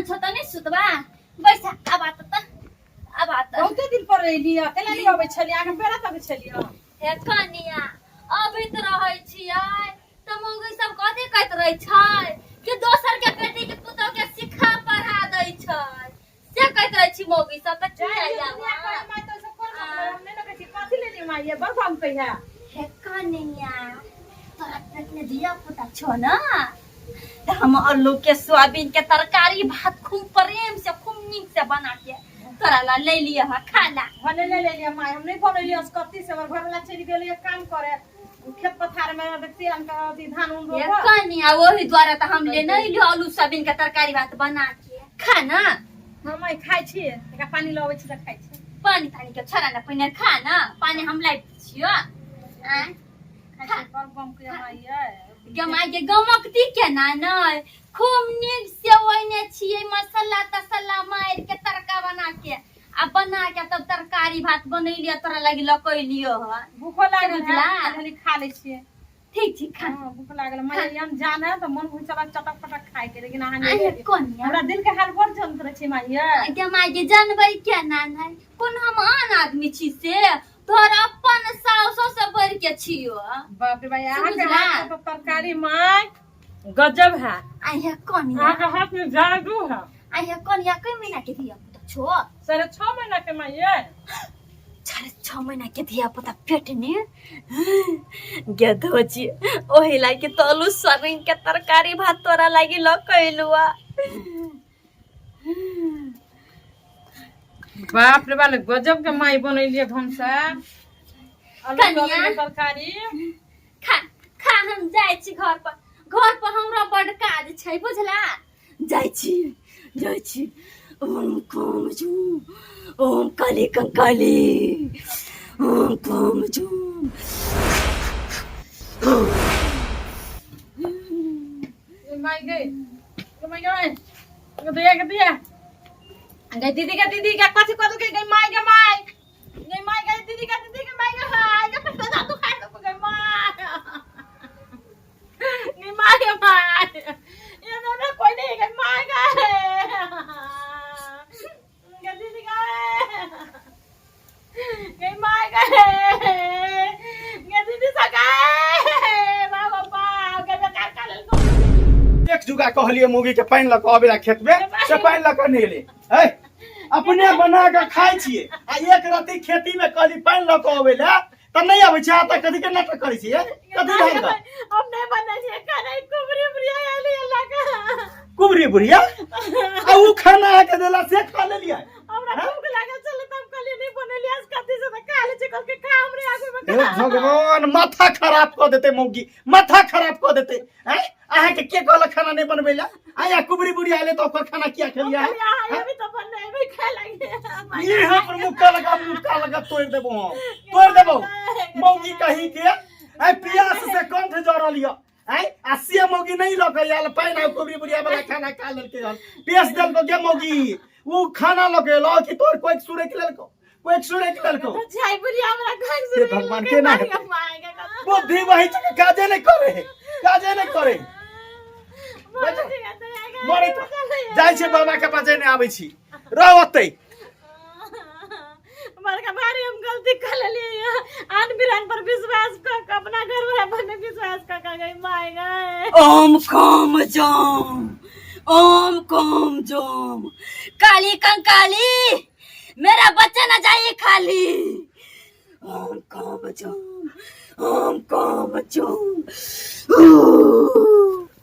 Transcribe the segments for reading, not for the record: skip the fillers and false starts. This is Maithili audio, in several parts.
छौ त नहि सुतबा बैस आब आत त आब आत बहुते दिन पर एली केना नहि अबै छलियै अहाँके बेरा तक छलियै हे कनिया अबैत रहै छियै तऽ मौगी सब कथी कहैत रहै छै कि दोसर के बेटी के पुतोह के सिखा पढ़ा दै छै से कहैत रहै छी मौगी सब तऽ की आइ आब हे कनिया तोरा पेट में धिया पुता छौ ना तऽ हम आलू के सोयाबीन के तरकारी भात खूब प्रेम से खूब नीक से बना के तोरा ला ले लिअ हा खा ला भने ले लेलियै माय हम नहि बनैलियै कथी से हमर घरवाला चलि गेलै काम करे खेत पथार में देखती अनका अथी धान उन हे रोपऽ कनिया ओही दुआरे तऽ हम ले नहीं लियो आलू सोयाबीन के तरकारी भात बना के खा ना हम माय खाइ छियै एकरा पानी लबै छी तऽ खाइ छी पानी तानी के छोड़ा ना पहिने खा ना पानी हम लाइब छियो आँय खाइ छी बड़ बम के माय यै गमाय के गमकती केना नहि खूब नीक से ओहिने छियै मसाला तसला मारि के तड़का बना के आ बना के तब तरकारी भात बनैलियो तोरा लागी लकैलियो हन भूखो लागल है बुझला? खाली खा लै छियै ठीक ठीक खा हाँ, भूख लागल मैं हम जान है तो मन घुसला चटक पटक खाए के लेकिन अहाँ नहीं अरे देलियै। कोनिया हमरा दिल के हाल बड़ जंत्र छै माय यै गमाय के जानबै केना नहि कोन हम आन आदमी छी से तोहर अपन साउसो से बढ़ के छियो बाप रे भाई अहाँ के बुझला? हाथ के तरकारी माय गजब है आइया कनिया अहाँ के हाथ में जादू है आइया कनिया कै महीना के धिया पुता छो 6.5 महीना के माय यै 6.5 महीना के धिया पुता पेट ने गेदो छी ओही लागि तो आलू सोयाबीन के तरकारी भात तोरा लागि ल कैलुआ बाप रे बाप गजब के माय बनैलिए भनसा आलू कनिया। सोयाबीन के तरकारी खा खा हम जाइ छी घर पर घर पर हमरा बड काज छै बुझला जाइ छी जाइ छी ओम काम झूम ओम काली कंकाली ओम काम झूम ए माय गई ए माय गई ए दिया के दिया गई दीदी के दीदी के कथी कथी के गई माय के माय गई माय गई दीदी के दीदी के माय के हाय के पैसा तू खा के गई माय गई माय के माय ये ना ना कोई नहीं गई माय के गई दीदी के गई माय के गई दीदी सके बाबा बाप गई बेकार का लेल एक जुगा कहलिए मौगी के पानि लऽ कऽ अबै ला खेत में से पानि लऽ कऽ नहि एलै है अपने बना कऽ खाइ छियै आ एक रत्ती खेती में कहली पानि लऽ कऽ अबै ला तऽ नहि अबै छै आ तऽ कथी के नाटक करै छियै कथी धान कऽ हम नहीं बनेलियै खाना ई कुबरी बुढ़िया आयल अल्लाह का कुबरी बुढ़िया आ उ खाना अहाँके देला से खा लेलियै हमरा भूख लागल छलै तऽ हम कहलियै नहि बनेलियै आज कथी से तऽ खा लै छै कहलकै खा हमरे आगू मे हे खा भगवान माथा खराब कऽ देते मौगी माथा खराब कऽ देते आँय अहाँके के कहलक खाना नहि बनबै लए आँय आ कुबरी बुढ़ी आले तऽ ओकर खाना किया हम खेलियै कहलियै अहाँ एबै तऽ बनेबै खाय लागी ई हम पर मुक्का लगा मुक्का लगा तोड़ देबो हम तोड़ देबो मौगी कही के आँय पियास से कंठ जरल यऽ आँय आ से मौगी नहि लऽ कऽ आयल पानि आ कुबरी बुढ़िया वाला खाना खा लेलकै हन पेश देलको गे मौगी उ खाना लऽ के एलो कि तोर कोइ सुरैक लेलको कोइ सुरैक लेलको जाय बुढ़िया हमरा घर हे भगवान, केना हेतै? बुद्धि वही छै काजे नहि करे काजे नहि करे मरे जाइ छै बाबा के पास नहि आबै छी रह ओतै बड़का भारी हम गलती कर लेलियै आन बिरान पर विश्वास क के अपना घर वाला पर नहीं विश्वास क के गई माय गए ओम काम जाम ओम काम जाम काली कंकाली मेरा बच्चा ना जाइए खाली ओम काम जाम ओम काम जाम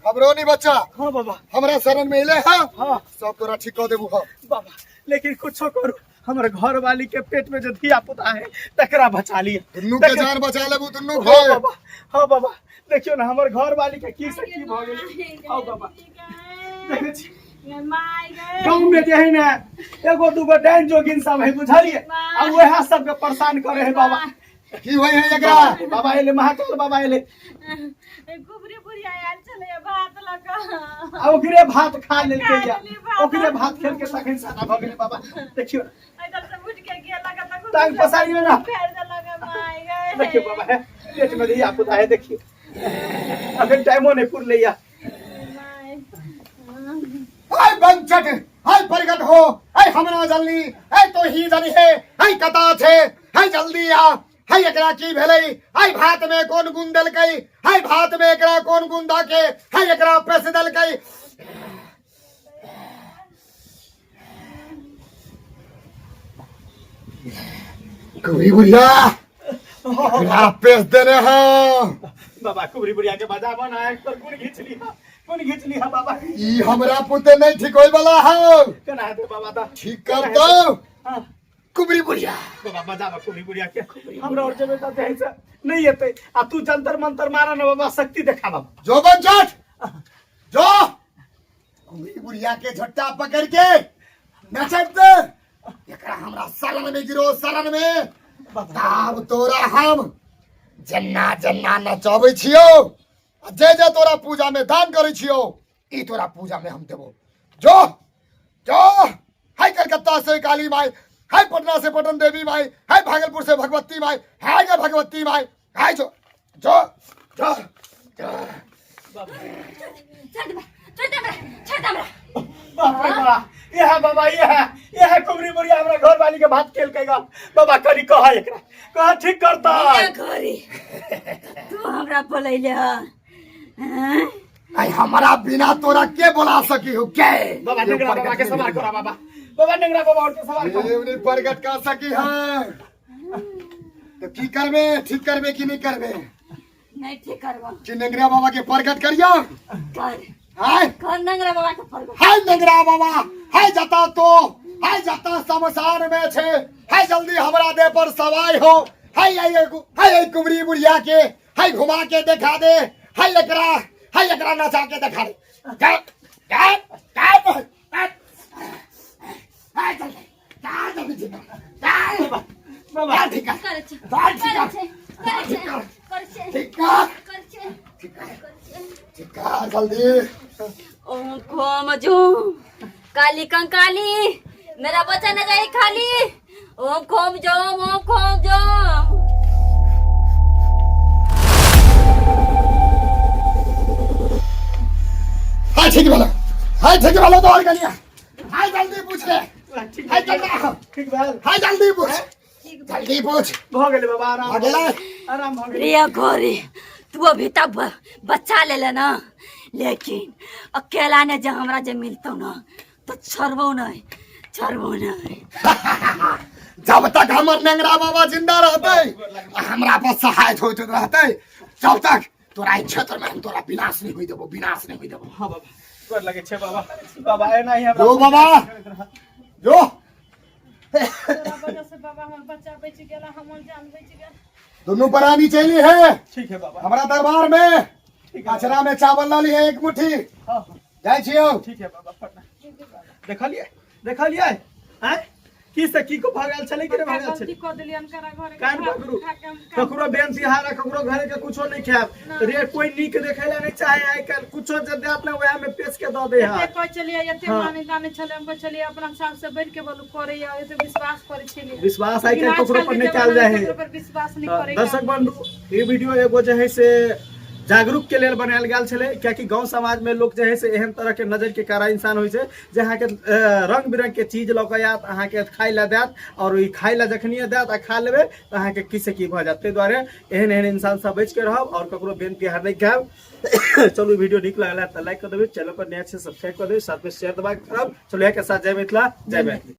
घबरो नहीं बच्चा हाँ बाबा हमरा शरण में एले हाँ हाँ सब तोरा ठीक कऽ देबू हम बाबा लेकिन कुछो करू हमर घर वाली के पेट में जो धिया पुता है तकरा बचा लिया दुनू के जान बचा लेबू दुनू के हाँ बाबा हाँ बाबा देखियो ना हमर घर वाली के की से की भऽ गेलै हाँ बाबा देखै छी गाँव में जे है ना एगो दूगो डाइन जोगिन सब है बुझलिए आ वएह सबके परेशान करे है बाबा की होई है एकरा बाबा एले महाकाल बाबा एले कुबरी बुढ़िया आयल छलै भात लऽ कऽ आ ओकरे भात खा लेलकै या ओकरे भात खेल के तखन सादा भऽ गेलै बाबा देखियो एहिठाम से उठि के गेलक तऽ टांग पसारियो ना फेर देलक माय गए देखियो बाबा है पेट में धिया पुता है देखियो अखन टाइमो नहीं पुरलै या हाय बंचट हाय प्रगट हो, हाय हमरा जल्दी, हाय तो ही जानी है, हाय कता छे, हाय जल्दी आ, हाय एकरा की भेलै, हाय भात में कोन गुण देलकै, हाय भात में एकरा कोन गुण दके, हाय एकरा पेश देलकै। कुबरी बुढ़िया एकरा पेश देने हो। बाबा कुबरी बुढ़िया के बजाबो ना, एक पर कोन घीच लिहा, कोन घीच लिहा बाबा। ई हमरा पुते नहीं ठीक होय वाला हो। केना हेतै बाबा ता? ठीक कर दो। हाँ। कुबरी बुढ़िया। बाबा बजाबा कुबरी बुढ़िया के, हमरा और जेबे त जे से नहीं एतै, आ तू जंतर मंतर मारा ना बाबा, शक्ति देखा बाबा। जो बन जाट जो कुबरी बुढ़िया के झट्टा पकड़ के नचब दे, एकरा हमरा शरण में गिरो, शरण में। तब तोरा हम जन्ना जन्ना नचबै छियौ, आ जे जे तोरा पूजा में दान करै छियौ, ई तोरा पूजा में हम देबो। जो जो, हाय कलकत्ता से काली माई, हाय पटना से पटन देवी माई, हाय भागलपुर से भगवती माई, हाय गे भगवती माई, हाय जो जो जो जो। छोड़ दे, छोड़ दे हमरा, छोड़ दे हमरा। बाप रे बाप, ये है बाबा, ये है, ये है कुबरी बुढ़िया हमरा घर वाली के भात खेल के गा। बाबा कनी कह एकरा, कह ठीक करता। ये घरे तू हमरा बोलैले हँ? आई हमारा बिना तोरा के बोला सकी हो के? बाबा नेंगरा बाबा के सवार करा बाबा, बाबा नेंगरा बाबा और के सवार करा। ये नहीं प्रगट कर सकी है तो की करबे, ठीक करबे कि नहीं करबे? नहीं ठीक करबो। कि नेंगरा बाबा के प्रगट करियो? कर। हाय। कर नेंगरा बाबा के प्रगट। हाय नेंगरा बाबा, हाय जता तो, हाय जता शमशान में छे, हाय जल्दी हमरा दे पर सवाई हो, हाय हाय हाय हाय कुबरी बुढ़िया के हाय घुमा के देखा दे, हाय एकरा, हाय एकरा नचा के देखा दे। जा, जा, जा, जा, हाय जल्दी, जा जल्दी ठीक कर, जा, बाबा जा ठीक कर, कर छे, जा ठीक कर कर, छे, कर छे, कर छे, ठीक कर, कर छे, ठीक कर, कर छे। ठीक कर जल्दी। ओम खोम जू काली कंकाली, मेरा बच्चा न जाए खाली। ओम खोम जोम, ओम खोम जोम। हाँ ठीक बोला, हाँ ठीक बोला तो और गलिया, हाँ जल्दी पूछ ले, ठीक। हाँ जल्दी, ठीक भेल। हाँ जल्दी पूछ, जल्दी पूछ। भऽ गेलै बाबा, आराम। भऽ गेलै? आराम भऽ गेलै। रे घोरी, तू अभी तक बच्चा ले लेना, लेकिन अकेला ने जे हमरा जे मिलतो ना तो छोड़बो नहीं, छोड़बो नहीं। जब तक हमर नेंगरा बाबा जिंदा रहते, हमरा पर सहाय होइत रहते, तब तक तोरा ई क्षेत्र में हम तोरा विनाश नहीं होई देबो, विनाश नहीं होई देबो। हाँ बाबा, गोर लगे छे बाबा, बाबा एना ही हमरा। जो बाबा जो। तोरा वजह से बाबा हमर बच्चा बचि गेल, हमर जान बचि गेल। दोनों प्राणी चली है। ठीक है बाबा। हमारा दरबार में ठीक है। अचरा में चावल लाली है एक मुट्ठी। हाँ, हाँ। जाइ छियौ। ठीक है बाबा, प्रणाम। देखलिए, देखलिए हैं की से की को भगल छलै कि नहि भगल गलती छलै? कऽ देलियन करा घरे। कान पकड़ू। खा के हम कान- ककरो बेन तिहार ककरो घरे के कुछो नहीं खायब रे, कोई नीक देखे ला नहीं चाहे आइ काल्हि, कुछो जे देत ना वएह में पेश के दऽ दे है। एते कहै छलियै, एते हाँ। मानै तानै छलै, हम कहै छलियै अपना हिसाब से बढ़ि के बोलू करैया, एते विश्वास करै छलियै। विश्वास आइ लेकिन काल्हि ककरो आजकल पर के नहि कयल जमाना जाइ में है। ककरो पर विश्वास नहि तऽ करै। दर्शक बंधु, ई वीडियो एगो जे है से जागरूक के लेल बनायल गेल छलै, कियाकि गांव समाज में लोग जे है से एहन तरह के नजर के कारा इंसान होइ छै जे अहाँके रंग बिरंग के चीज लऽ कऽ आयत, अहाँके खाय लए देत, और ई खाय लए जखनिए देत आ खा लेबै तऽ अहाँके की से की भऽ जायत। ताहि दुआरे एहन एहन इंसान सब बचि के रहब और ककरो बेन तिहार नहि खायब। चलू, वीडियो नीक लागल तऽ लाइक कऽ देबै, चैनल पर नया छै सब्सक्राइब कऽ देबै, साथ में शेयर दबा करब। चलू, इएह के साथ जय मिथिला, जय मैथिली।